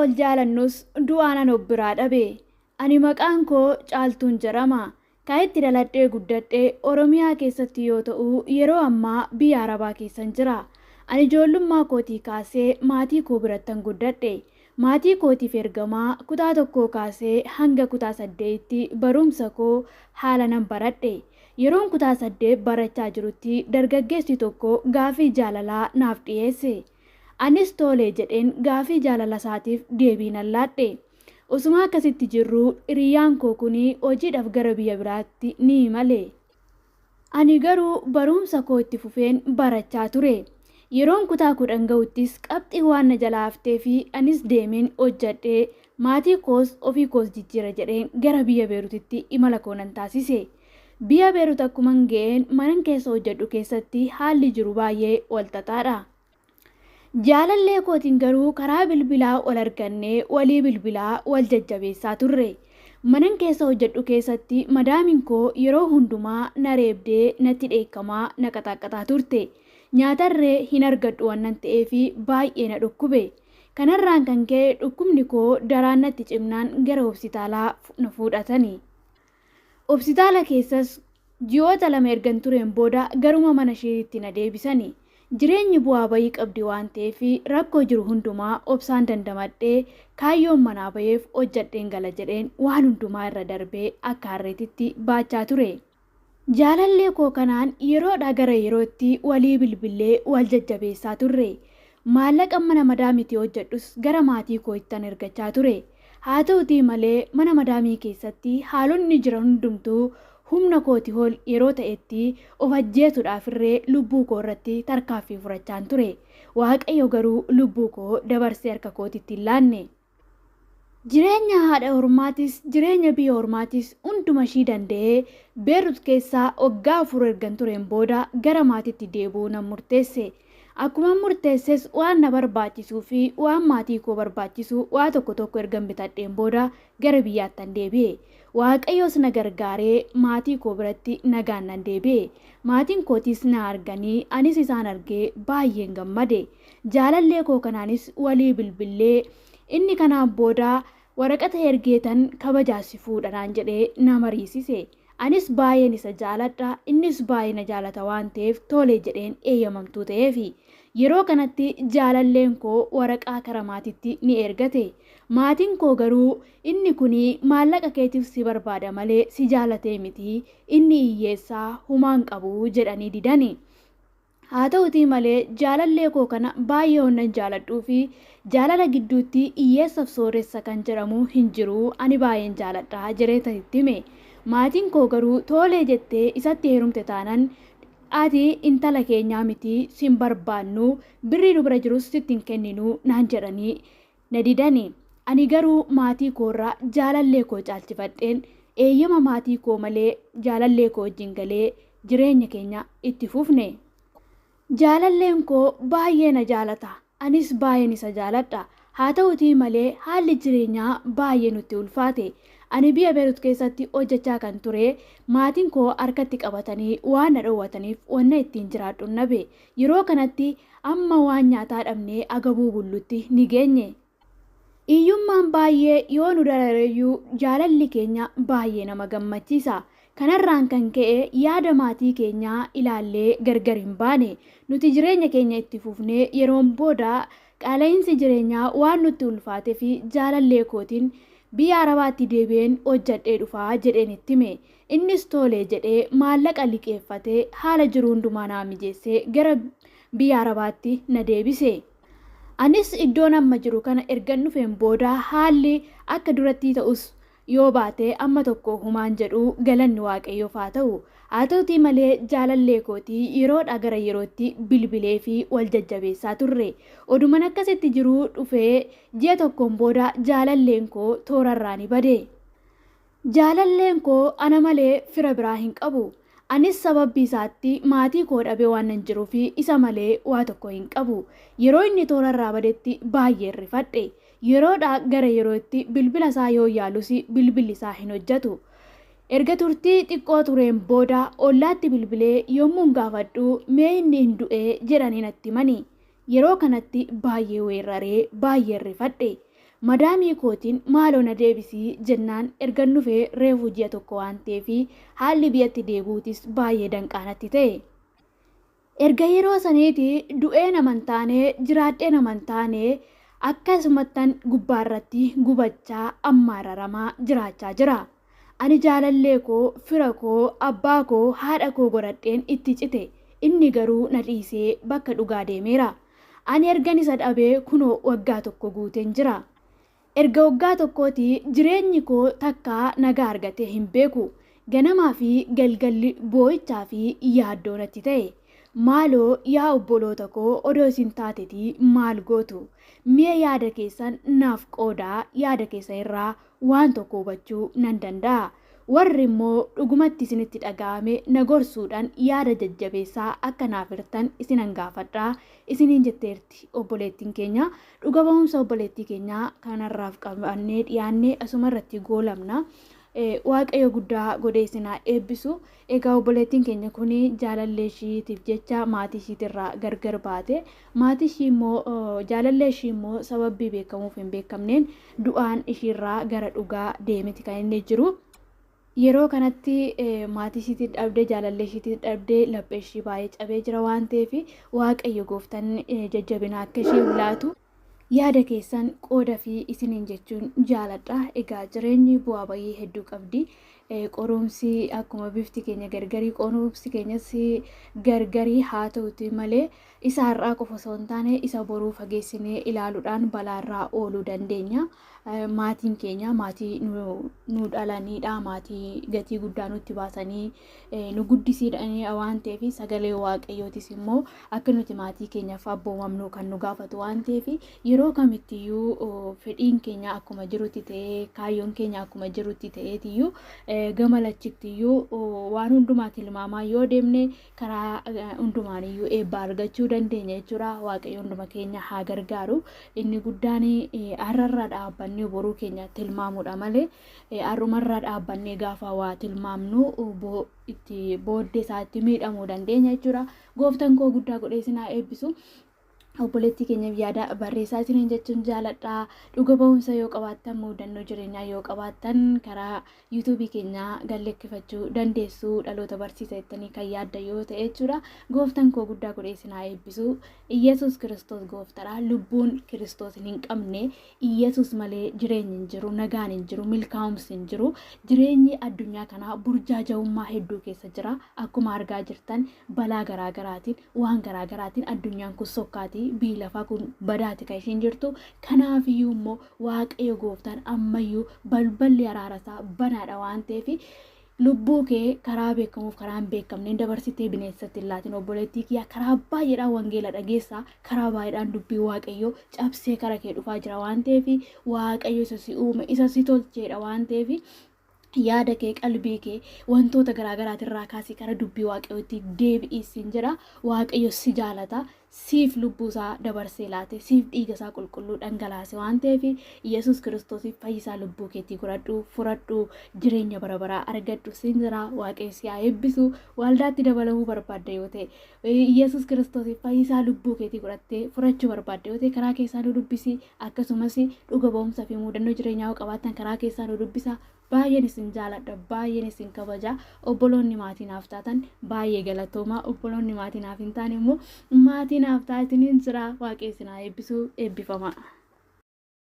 Wal jaalannus du'aan an of biraa dhabe. Ani maqaan koo Caaltuun jedhama. Kan itti dhaladhee guddadhe Oromiyaa keessatti yoo ta'u yeroo ammaa biyya Arabaa keessan jira. Ani ijoollummaa kootii kaasee maatii koo birattan guddadhe. Maatii kootiif ergamaa kutaa tokkoo kaasee hanga kutaa saddeetitti barumsa koo haala nan baradhe. Yeroon kutaa 8 barachaa jirutti dargaggeessi tokko gaafii jaalalaa naaf dhiyeesse. Anis toolee jedheen gaafii jaalala isaatiif deebii nan laadhe. Osuma akkasitti jirruu hiriyyaan koo kuni hojiidhaaf gara biyya biraatti ni imale. Ani garuu baruumsa koo itti fufeen barachaa ture. Yeroon kutaa 10 ga'uttis qabxiin waan na jalaa hafteefi anis deemeen hojjadhee maatii koos ofii koos jijjiira jedheen gara biyya Beerutitti imala koo nan taasise. Biyya Beerut akkuman ga'een manan keessa hojjedhu keessatti haalli jiru baay'ee walxaxaadha. Jaalallee kootiin garuu karaa bilbilaa wal argannee walii bilbilaa wal jajjabeessaa turre. Manan keessa hojjedhu keessatti madaamiin koo yeroo hundumaa na reebdee natti dheekkamaa na qaxaaqqaxaa turte. Nyaatarree hin argadhu wannan ta'eef baay'ee na dhukkube. Kanarraan kan ka'e dhukkubni koo daraan natti cimnaan gara hopsitaalaa na fuudhatani. Hopsitaala keessas ji'oota 2 ergan tureen booda garuma mana isheetitti na deebisani. Jireenyi bu'aa bayii qabdi waan ta'eef rakkoo jiru hundumaa obsaan dandamadhee kaayyoon manaa baheef hojjadheen gala jedheen waan hundumaa irra darbee akka harreetitti baachaa ture. Jaalallee koo kanaan yeroodhaa gara yerootti walii bilbillee wal jajjabeessaa turre. Maallaqan mana madaamiitii hojjedhus gara maatii kooittan ergachaa ture. Haa ta'utii malee mana madaamii keessatti haalonni jiran hundumtuu humna kooti ol yeroo ta'etti of ajjeesuudhaafirree lubbuu koo irratti tarkaaffii furachaan ture. Waaqayyo garuu lubbuu koo dabarsee harka kootitti hin laanne. Jireenya haadha ormaatis jireenya biyya ormaatis hunduma ishii danda'ee Beerut keessa waggaa 4 ergan tureen booda gara maatiitti deebi'uu nan murteesse. Akkuman murteesses waan na barbaachisuu fi waan maatii koo barbaachisu waa tokko tokko ergan bitadheen booda gara biyyaattan deebi'e. Waaqayyos na gargaaree maatii koo biratti nagaan nan deebi'e. Maatiin kootis na arganii anis isaan argee baay'een gammade. Jaalallee koo kanaanis walii bilbillee Inni kanaan booda waraqata ergeetan kabajaa si fuudha naan jedhee na mariisise. Anis baay'een isa jaaladha, innis baay'ee na jaalata waan ta'eef tole jedheen eeyyamamtuu ta'eefi. Yeroo kanatti jaalalleen koo waraqaa kara maatiitti ni ergate. Maatiin koo garuu inni kuni maallaqa keetiif si barbaada malee si jaalatee miti, inni hiyyeessa, humaan qabu jedhanii didani. Haa ta'utii malee jaalallee koo kana baay'ee wannan jaaladhuufi jaalala gidduutti hiyyeessaf sooressa kan jedhamu hin jiru ani baay'een jaaladha jedheetan itti hime. Maatiin koo garuu toolee jettee isatti heerumte taanan ati intala keenyaa miti sin barbaannu birrii nu bira jirus sitti hin kenninu naan jedhanii na didani. Ani garuu maatii koorra jaalallee koo caalchifadheen eeyyama maatii koo malee jaalallee koo wajjin galee jireenya keenya itti fufne. Jaalalleen koo baay'ee na jaalata, anis baay'een isa jaaladha. Haa ta'utii malee haalli jireenyaa baay'ee nutti ulfaate. Ani biyya Beerut keessatti hojjechaa kan ture maatiin koo harkatti qabatanii waan na dhowwataniif wanna ittiin jiraadhun dhabe. Yeroo kanatti amma waan nyaataa dhabnee agabuu bullutti ni geenye. Hiyyummaan baay'ee yoo nu darareyyuu jaalalli keenya baay'ee nama gammachiisa. Kanarraan kan ka'e yaada maatii keenyaa ilaallee gargar hin baane. Nuti jireenya keenya itti fufnee yeroon booda qaala'insi jireenyaa waan nutti ulfaatefi jaalallee kootiin biyya Arabaatti deebi'een hojjadhee dhufa jedheen itti hime. Innis tole jedhee maallaqa liqeeffatee haala jiru hundumaa naa mijeessee gara biyya Arabaatti na deebise. Anis iddoon amma jiru kana ergan dhufeen booda haalli akka durattii ta'us yoo baate amma tokko humaan jedhu galanni Waaqayyoof haa ta'u. Haa ta'utii malee jaalallee kootii yeroodhaa gara yerootti bilbileefii wal jajjabeessaa turre. Oduman akkasitti jiruu dhufee ji'a tokkoon booda jaalalleen koo toorarraa ni bade. Jaalalleen koo ana malee fira biraa hin qabu. Anis sababbii isaatti maatii koo dhabee waanan jiruuf isa malee waa tokko hin qabu. Yeroo inni toorarraa badetti baay'een rifadhe. Yeroodhaa gara yerootti bilbila isaa yoon yaalus bilbilli isaa hin hojjatu. Erga turtii xiqqoo tureen booda ollaatti bilbilee yommuun gaafadhu mee inni hin du'e jedhanii natti himani. Yeroo kanatti baay'ee weerraree baay'een rifadhe. Madaamii kootiin maaloo na deebisii jennaan ergan dhufee reefu ji'a tokko waan ta'eef haalli biyyatti deebi'uutis baay'ee danqaanatti ta'e. Erga yeroo saniiti du'ee naman taane jiraadhee naman taane akkasumattan gubbaarratti gubachaa ammaararamaa jiraachaa jira. Ani jaalallee koo, fira koo, abbaa koo, haadha koo godhadheen itti cite. Inni garuu na dhiisee bakka dhugaa deemeera. Ani ergan isa dhabee kunoo waggaa tokko guuteen jira. Erga waggaa tokkooti jireenyi koo takkaa nagaa argatee hin beeku. Ganamaa fi galgalli boo'ichaa fi yaaddoo natti ta'e. Maaloo yaa obboloota koo odoo isin taatetii maal gootu? Mi'a yaada keessan naaf qoodaa, yaada keessan irraa waan tokko hubachuu nan danda'a. Warri immoo dhugumatti isinitti dhaga'ame na gorsuudhaan yaada jajjabeessaa akka naaf hirtan isinan gaafadhaa isiniin jetteerti obboleettiin keenya. Dhuga ba'umsa obboleettii keenyaa kanarraaf qabannee dhiyaannee asuma irratti goolabna. Waaqayyo guddaa godhee isin haa eebbisu. Egaa obboleettiin keenya kun jaalallee ishiitiif jecha maatii ishiitirraa gargar baate. Maatii ishii immoo jaalallee ishii immoo sababii beekamuuf hin beekamneen du'aan ishiirraa gara dhugaa deemeti kan inni jiru. Yeroo kanatti maatii ishiitii dhabdee jaalallee ishiitii dhabdee laphee ishii baay'ee cabee jira waan ta'eef Waaqayyo gooftaan jajjabina akka ishiif laatu. Yaada keessan qooda fi isiniin jechuun jaaladha. Egaa jireenyi bu'aa bayii hedduu qabdi. Qorumsi akkuma bifti keenya gargarii qorumsi keenyas gargarii haa ta'uti malee isa har'aa qofa osoo hin taane isa boruu fageessinee ilaaluudhaan balaarraa ooluu dandeenya. Maatiin keenya maatii nu dhalanidha. Maatii gatii guddaa nutti baasanii nu guddisiidhanii waan ta'eef sagalee waaqayyootis immoo akka nuti maatii keenyaaf abboomamnu kan nu gaafatu waan ta'eef yeroo kamittiyyuu fedhiin keenya akkuma jirutti ta'ee kaayyoon keenya akkuma jirutti ta'eetiyyuu gama lachittiyyuu waan hundumaa tilmaamaa yoo deemne karaa hundumaaniyyuu eebba argachuu dandeenya jechuudha. Waaqayyo hunduma keenya haa gargaaru. Inni guddaan har'arraa dhaabbannee boruu keenya tilmaamuudha malee har'umarraa dhaabbannee gaafa waa tilmaamnu itti booddee isaatti miidhamuu dandeenya jechuudha. Gooftaan koo guddaa godhee isin haa eebbisu. Obboleettii keenyaaf yaada barreessaa isiniin jechuun jaaladha. Dhuga ba'umsa yoo qabaattan, mudannoo jireenyaa yoo qabaattan karaa yuutuubii keenyaa galleeffachuu dandeessu. Dhaloota barsiisa jettanii kan yaadda yoo ta'e jechuudha. Gooftaan koo guddaa godhee isin haa eebbisu. Iyyasuus Kiristoos gooftaadha. Lubbuun Kiristoos hin qabne Iyyasuus malee jireenyi hin jiru, nagaan hin jiru, milkaa'umsi hin jiru. Jireenyi addunyaa kanaa burjaaja'ummaa hedduu keessa jira. Akkuma argaa jirtan balaa garaagaraatiin waan garaagaraatiin addunyaan kun sokkaati, biyyi lafaa kun badaati kan isheen jirtu. Kanaafiyyuu immoo Waaqayyo gooftaan ammayyuu balballi araarasaa banaadha waan ta'eef lubbuu kee karaa beekamuuf karaa hin beekamneen dabarsitee bineensatti hin laatin. Obboleettii kiyyaa, karaa baay'eedhaan wangeela dhageessaa, karaa baay'eedhaan dubbii Waaqayyoo cabsee kara kee dhufaa jira waan ta'eef Waaqayyo isa si uume isa si tolcheedha waan ta'eef yaada kee, qalbii kee wantoota garaagaraatirraa kaasii kara dubbii Waaqayyootti deebi'ii siin jedha. Waaqayyo si jaalata, siif lubbuu isaa dabarsee laate, siif dhiiga isaa qulqulluu dhangalaase waan ta'eef Yesuus Kiristoosiif fayyisaa lubbuu keetii godhadhu, furadhu, jireenya bara baraa argadhu siin jira. Waaqayyo si haa eebbisu. Waldaatti dabalamuu barbaadda yoo ta'e, Yesuus Kiristoosiif fayyisaa lubbuu keetii godhattee furachuu barbaadda yoo ta'e karaa keessaa nu dubbisi. Akkasumas dhuga ba'umsa fi mudannoo jireenyaa yoo qabaattan karaa keessaa nu dubbisa. Baay'een isin jaaladha, baay'een isin kabaja. Obboloonni maatii naaf taatan baay'ee galatooma. Obboloonni maatii naaf hin taane immoo maatii naaf taatiniin jira. Waaqayyo isin haa eebbisu. Eebbifama.